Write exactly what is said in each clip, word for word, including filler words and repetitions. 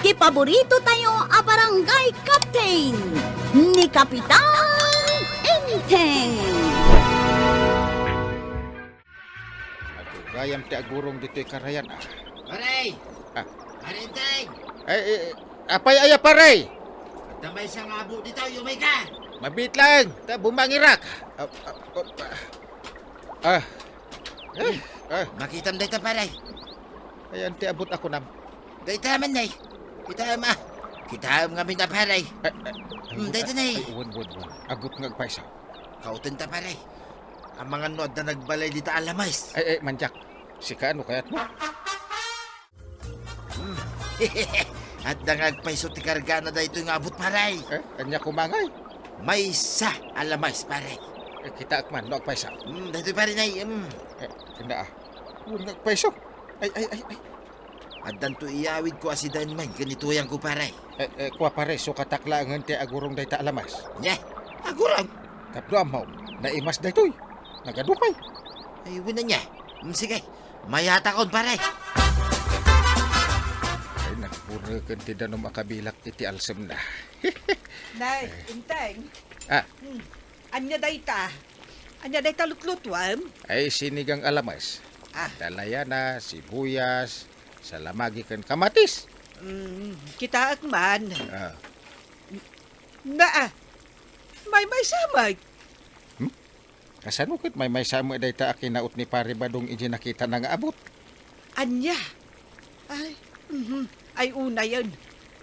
Ti paborito tayo a barangay captain, ni Kapitan Enteng. Adda gayam ti agurong ditoy karayan, ah. Pare! Ah. Pare Enteng! Ay, eh, apay aya, pare? Adda maysa nga abo ditoy, umay ka! Mabiit laeng, ta bumangirak. Ah, ah, ah, ah. Eh, ah. Makitam dayta, pare. Ayan ti abot a kunam. Dayta man, nay. Kitaem, ah. Kitaem ngamin a, pare. Ay, ay, Hmm, dayta, nay. Ay, wen, wen, wen. Agot nga agpayso. Kautenta, pare. Amangan no adda nagbalay dita a lames. Ay, ay, mandiak. Sika, ano kayat mo? Hmm. Adda nga agpayso ti kargana daytoy nga abot, pare. Eh, anya kumangay? Maysa a lames, pare. Eh, kitaek man no agpayso. Hmm, daytoy, pare, nay. Hmm. Eh, kanda, ah. Wen nga agpayso. Ay, ay, ay, ay. Addanto iyawidko a sidaen man ken ituyangko, pare. Eh, eh, kua, pare, sukatak laengen ti agurong dayta a lames. Nya, agurong? Tapno ammom, naimas daytoy. Nagadu pay. Ay, wen ania. Mm, sige. Mayatakon, pare. Ay, nagbureken ti danum a kabilak iti alsemna. Nay, Enteng. Ah. Hmm. Ania dayta? Ania dayta lutlutuem? Ay, sinigang a lames. Ah. Dalayana, sibuyas, salamagi ken kamatis. Mm, kitaek man. Ah. Naa, maymaysa met. Hmm? Kasano ket maymaysa met dayta a kinaut ni Pare Badong idi nakitana nga abot? Ania? Ay, mhm. Ay, unayen.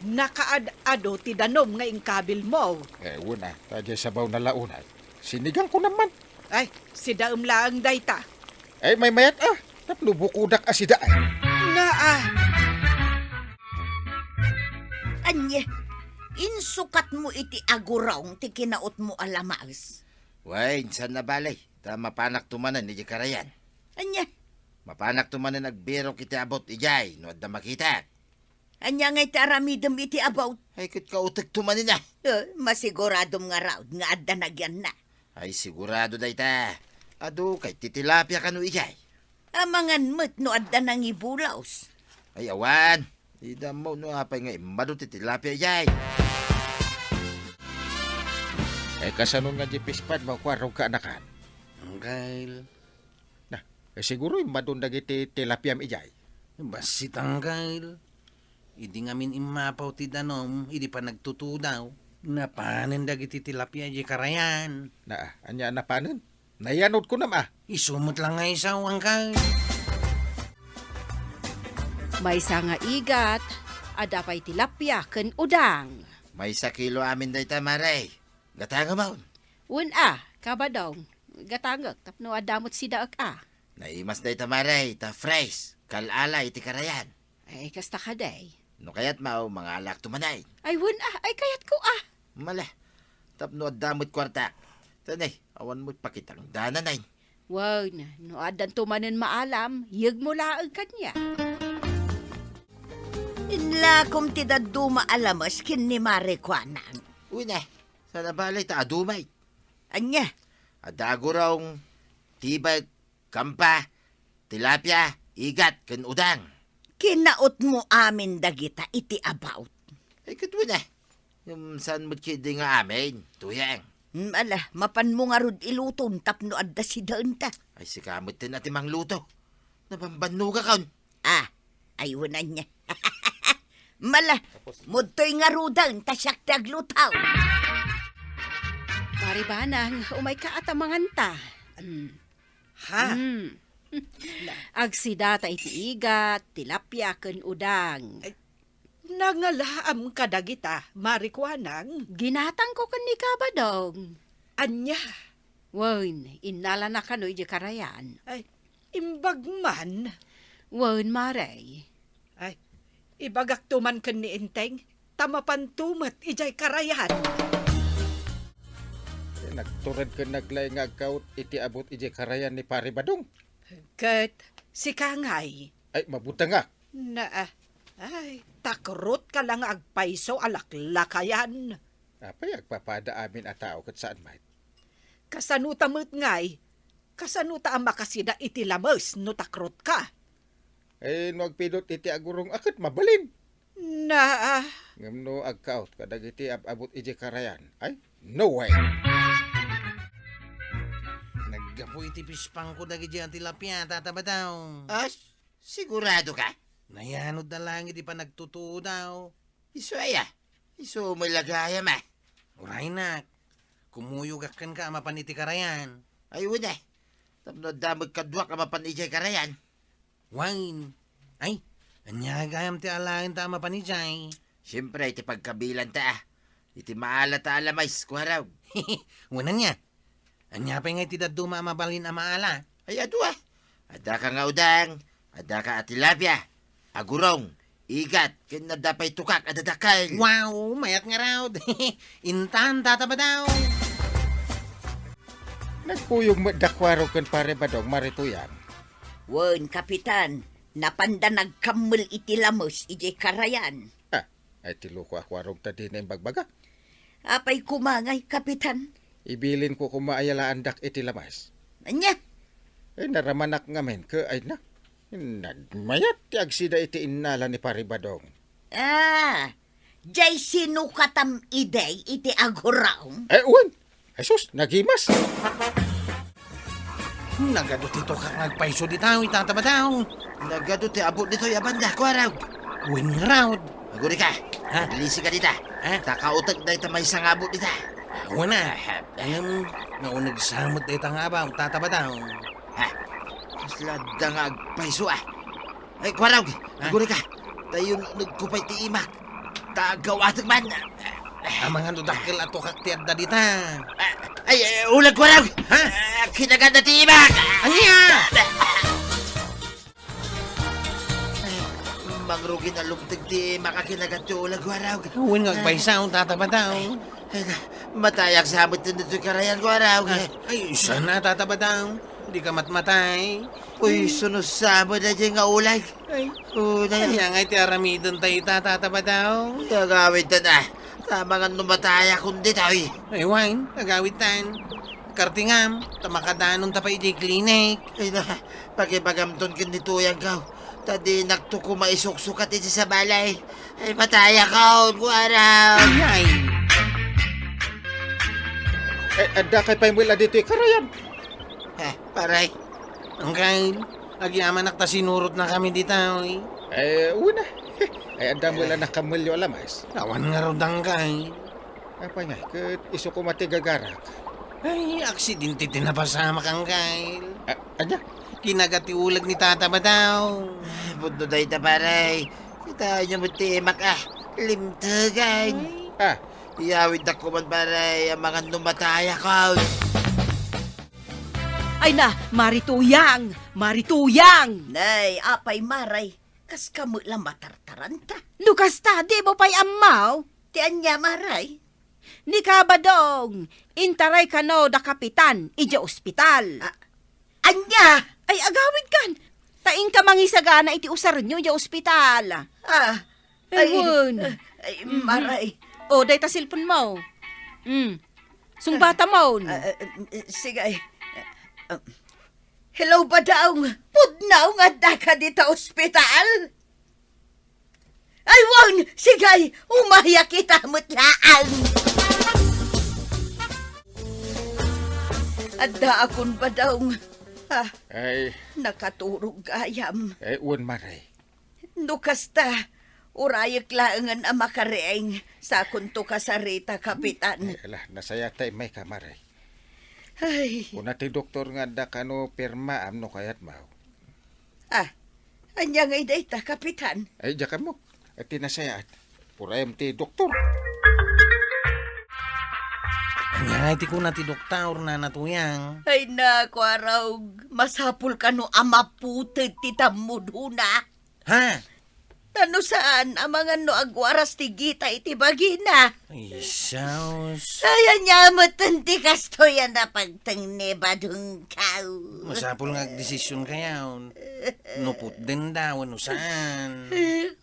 Nakaad-ado ti danum nga inkabilmo. Eh, wen a, ta diay sabaw na la unay. Sinigang ko naman. Ay, sidaem laeng dayta. Ay, maymayat a, tapno bukodak a sidaen. Naa. Ania, insukatmo iti agurong ti kinautmo a lames? Wen, saan a bale, ta mapanakto manen idiay karayan. Ania? Mapanakto manen agbirok iti abut idiay no adda makitak. Ania ngay ti aramidem iti abut? Ay, ket kautekto manen a. Eh, masiguradom ngarud nga adda nagyanna. Ay, sigurado dayta. Adu kay ti tilapia kano idiay. Amangan met no adda nangibulos. Ay, awan. Dida ammo no apay nga immadu ti tilapia idiay. Ay, kasano nga di pispad mo, kua, rugka anakan? Angkel. Na, eh, siguro immadun dagiti tilapiam idiay. Bassit, Angkel. Idi ngamin immapaw ti danum, idi panagtutudaw, napanen dagiti tilapia idiay karayan. Na, ania a napanen? Nayanod kunam a. Isu met la nga isu, Angkel. Maysa nga igat, adda pay tilapia ken udang. Maysa kilo amin dayta, Mare. Gatangemon. Wen a, Kabadong. Gatangek tapno adda met sidaek a. Naimas dayta, Mare, ta fresh. Kal-ala iti karayan. Ay, kasta kadi. No kayatmo, mangalakto manen. Ay, wen a, ay kayatko a. Mala, tapno adda met kuartak. Tanay, awan met pakitang dananen. Wen, no addanto manen maalam, yegmo laeng kaniak. Inlakom ti dadduma a lames ken ni Mare Kuanang. Wen a, saan a bale ta adu met. Ania? Adda agurong, tibek, kampa, tilapia, igat, ken udang. Kinautmo amin dagita iti abaut. Ay, ket wen a. Ngem saan met ketdi nga amin, Tuyang? Hmm, ala, mapanmo ngarud iluton tapno adda sidaenta. Ay, sika metten a ti mangluto. Nabambannogakon. Ah, ay, wen ania. Mala, mudtoy ngaruden ta siak ti agluto. Pare Banang, umayka a ta manganta. Hmm. Ha? Hmm. Agsidata iti igat, tilapia, ken udang. Ay, nangalaam kadagita, Mare Kuanang? Ginatangko ken ni Kabadong. Ania? Wen, innalana kano idiay karayan. Ay, imbag man. Wen, Mare. Ay, ibagakto man ken ni Enteng, ta mapanto met idiay karayan. Nagtured ken naglay nga agkaut iti abut idiay karayan ni Pare Badong. Ket sika ngay? Ay, mabutengak. Na, ay, takrotka la nga agpayso a laklakayan. Apay agpapada amin a tao ket saan met? Kasano ta met ngay? Kasano ta a makasida iti lames no takrotka? Eh, no agpidut iti agurong a ket mabalin. Naa. Ngem no agkaot kadagiti ab-abut idiay karayan, ay, no way! Naggapu iti pispangko dagiti a tilapia, Tata Badaw. As, sigurado ka? Nayanod a langit ti panagtutuoda. Isu aya? Isu met la gayam a. Uraynak, kumuyogak kenka a mapan iti karayan. Ay, wen a. Tapno adda met kaduak a mapan idiay karayan. Wen. Ay, ania gayam ti alaenta a mapan idiay? Siempre, iti pagkabilanta a. Iti maala ta alamis, kuarog. Wen ania? Ania pay ngay ti dadduma a mabalin a maala? Ay, adu a. Addaka nga udang, addaka a tilapia, agurong, igat, ken adda pay tukak a dadakkel. Wow, mayat ngarud. Intan, Tata Badaw. Nagkuyog met da kuarog ken Pare Badong, Mari Tuyang. Wen, Kapitan, napanda nagkammel iti lames idiay karayan. Ah, ay ti loko a kuarog ta dina imbagbaga. Apay koma ngay, Kapitan? Ibilinko koma a yalaandak iti lames. Ania? Ay, naramanak ngamin ket ay na. Nagmayat ti agsida iti innala ni Pari Badong. Ah, jay sinukatam idi iti agurong? Ay, wen. Ay, sus, nagimas. Nagadu ti tukak nga agpayso dita, Tata Badaw. Nagadu ti abut ditoy a banda, kuarog. Wen ngarud. Agurika. Ha? Aglisi ka dita. Ha? Ta kautek dayta maysa nga abut dita. Wen a. Em, nauneg sa met dayta nga abut, Tata Badaw. Ha? Kasla adda nga agpayso a. Ay, kuarog, ha? Agurika. Tayon, nagkupay ti imak. Ta aggawatek man. Amangan no dakkel a tukak ti adda dita. Ay, ay, ulag, kuarog. Ha? Ah, kinagat na ti imak. Ania? Ay, mangrugin a lumteg ti imak a kinagat ti ulag, kuarog. Wen nga agpayso, Tata Badaw. Ay, ay, matayak sa met ditoy karayan, kuarog. Ay, sana, Tata Badaw. Dika matmatay. Uy, sunod sa met daydiay nga ulag. Ay, ania ngay ti aramiden tayo ita, Tata Badaw? Agawid ta na. Amangan no matayak ditoy. Ay, wen, agawid tan. Kartingam, ta makadanon ta pay idiay klinik. Ay na, pakibagamton ken ni Tuyang kaw. Ta dinakto koma isuksukat iti sabali. Ay, matayak kaw, kuarog. Ay, ay. Ay, adda kay pay met la ditoy karayan. Ha, paray. Angkel, agyamanak ta sinurotnakami ditoy. Eh, wen a. Ay, adda met la nakamelyo a lames. Awan ngarud, angkel. Apay ngay, ket isu koma ti gagarak. Ay, aksidente ti napasamak, angkel. Ah, ania? Kinagat ti ulag ni Tata Badaw. Pudno dayta, paray. Kitaenyo met ti imak a. Limtegan. Ay. Ah, Iyawiddak koman, paray, amangan no matayak. Ay na, Mari Tuyang! Mari Tuyang! Nay, apay, Maray, kaska met la matartaranta? No kasta, dimo pay ammo? Ti ania, Maray? Ni Kabadong, intaray kano da Kapitan idiay ospital. Ah, ania? Ay, agawid kan. Ta inka mangisagana iti usarenyo idiay ospital. Ah, Ay, ay, wen. Ay, mhm. Maray. O, dayta cellphone mo. Mm. Sungbatam. Ah, ah, sige. Ah, hello, Badong. Pudno nga addaka dita ospital? Ay, wen. Sige, umayak ita met laeng. Addaakon, Badong. Ah, ay. Nakaturog gayam. Ay, wen, Maray. No kasta, urayek laengen a makariing, sakonto kasarita, Kapitan. Ay, ala, nasayaat ta immayka, Maray. Ay. Kuna ti doktor nga adda kano pirmaam no kayatmo. Ah, ania ngay dayta, Kapitan? Ay, diak ammo. Ay, ti nasayaat. Urayem ti doktor. Ania ngay ti kuna ti doktor, Nana Tuyang? Ay, naku, Arog, masapul kano a maputed ti tammudona. Ha? Ta no saan, amangan no agwaras ti gita iti bagina. Ay, sus. Ay, ania met ti kastoy a napagteng ni Badong kaw? Masapul nga agdesisionkayo. No putdenda wenno saan.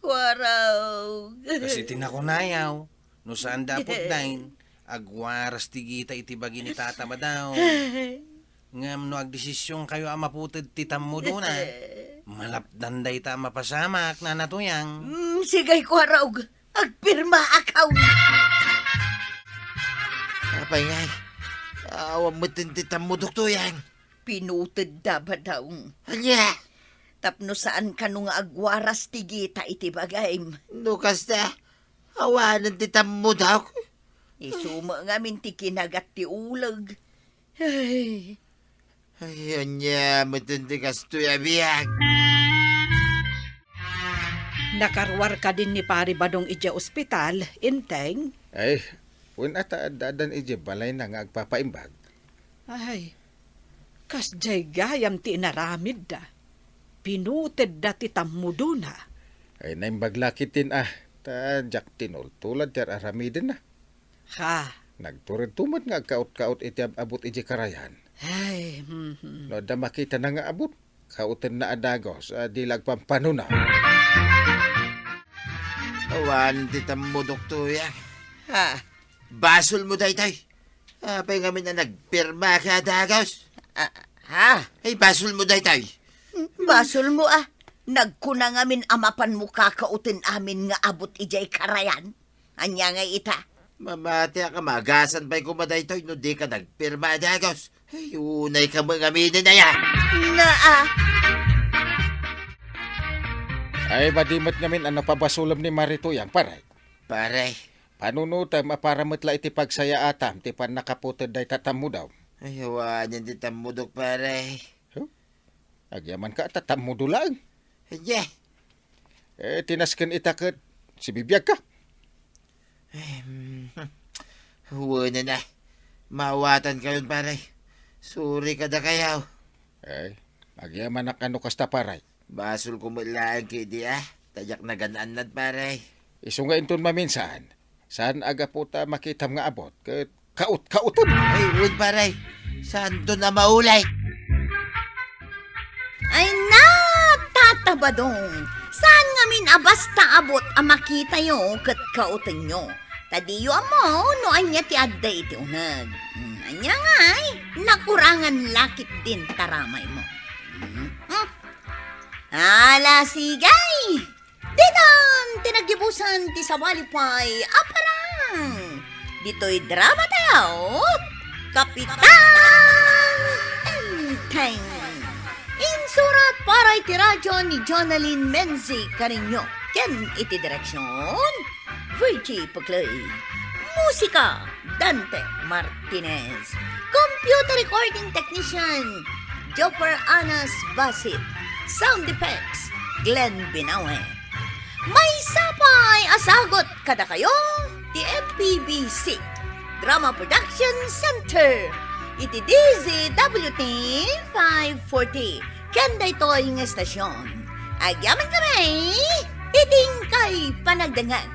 Kuarog. Kas iti nakunayo, no saanda a putden, agwaras ti gita iti bagi ni Tata Badaw. Ngem no agdesisionkayo a maputed ti tammudona, Malapdan dayta a mapasamak, Nana Tuyang. Mm, sige, Kuarog. Agpirmaak, aw. Apay ngay? Awan met ti tammudok, Tuyang. Pinutedda, Badong. Ania? Tapno saan kano nga agwaras ti gita iti bagim. No kasta, awanen ti tammudok. Isu met ngamin ti kinagat ti uleg. Ay. Ay, ania met ti kastoy a biag? Nakaruar kadin ni Pari Badong idiay ospital, Enteng? Ay, wen a ta adda-addan idiay balayna nga agpapaimbag. Ay, kasdiay gayam ti inaramidda. Pinutedda ti tammudona. Ay, naimbag la ketdin a, ta diak tinultulad ti ar-aramidenna. Ha? Nagturedto met nga agkaut-kaut iti ab-abut idiay karayan. Ay, mhm. No adda makitana nga abut, kautenna a dagus a di la agpampanuna. Awan ti tammudok, Tuyang. Ha? Basolmo daytoy. Apay ngamin a nagpirmaka a dagus? Ah, ha? Ay, basolmo daytoy. Basolmo a. Nagkuna ngamin a mapanmo kakauten amin nga abut idiay karayan. Ania ngay ita? Mamatiak a magasan pay koma daytoy no dika nagpirma a dagus. Ay, unayka met ngaminen aya. Naa. Ay, madi met ngamin a napabasolem ni Mari Tuyang, pare. Pare. Panunotem a para met la iti pagsayaatam ti pannakaputed dayta tammudom. Ay, awanen ti tammudok, pare. Huh? Agyamanka a tatammudo laeng. Ania? Eh, ti nasken ita ket sibibiagka. Em, wen a, mawatankayon, pare. Sorry kadakayo. Eh, agyamanak a no kasta, pare. Basolko met laeng ketdi a, ta diak nagan-annad, pare. Isu nga inton maminsan, saan a gapu ta makitam nga abut, ket kaut-kautem. Ay, wen, pare. Saanton a maulay. Ay na, Tata Badong, saan ngamin a basta abut a makitayo ket kautenyo. Ta diyo ammo no ania ti adda iti uneg. Hmm, ania ngay, nakurangan la ketdin taramaymo. Hmm, hmm. Ala, sige! Ditan ti naggibusan ti sabali pay a parang. Ditoy drama tayo, Kapitan Enteng. Insurat para iti radyo ni Jonalyn Menzi Cariño ken iti direksyon, Virgie Puclay. Musika, Dante Martinez. Computer recording technician, Jopper Anas Basit. Sound effects, Glenn Binawe. Maysa pay a sagut kadakayo ti M P B C Drama Production Center iti D Z W T five forty. Ken daytoy nga estasyon, agyamankami iti inkay panagdengngeg.